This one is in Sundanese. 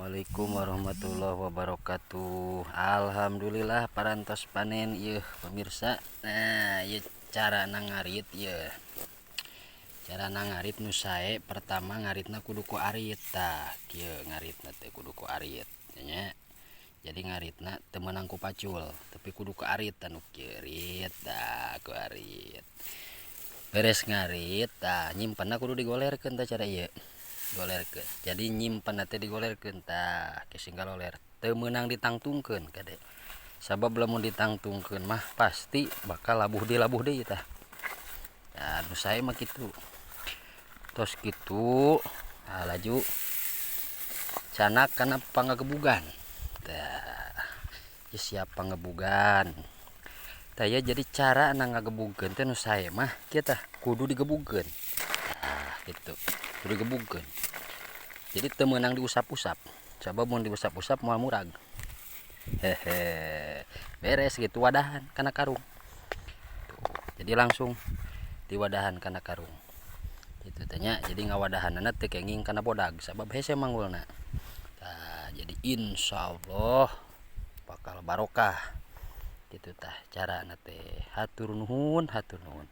Assalamualaikum warahmatullahi wabarakatuh. Alhamdulillah parantos panen ieu, pemirsa. Nah, ieu cara ngarit ieu. Cara ngarit nu sae, pertama ngaritna kudu ku arit. Tah, kieu ngaritna teh kudu ku arit nya. Jadi ngaritna teu meunang ku pacul, tapi kudu ku arit anu kieu rit, tah ku arit. Beres ngarit, tah nyimpenna kudu digolerkeun tah cara ieu. Golerkeun. Jadi nyimpenna teh digolerkeun tah, sing galoler. Teu meunang ditangtungkeun, kade. Sabab lamun ditangtungkeun mah pasti bakal labuh deui tah. Nah, nu sae mah kitu. Tos kitu, nah laju candak kana pangagebugan. Tah, siap pangebugan. Tah ya, jadi cara ngagebugkeun teh nu sae mah kieu tah, kudu digebugkeun. Tah kitu, kudu digebugkeun. Jadi teu meunang diusap-usap. Sabab mun diusap-usap moal murag. Hehe. Beres gitu, wadahan kana karung. Tuh, jadi langsung diwadahan kana karung. Gitu teh nya. Jadi ngawadahanana teu kenging kana bodag sabab hese manggulna. Tah, jadi insyaallah bakal barokah. Gitu tah carana teh. Hatur nuhun, hatur nuhun.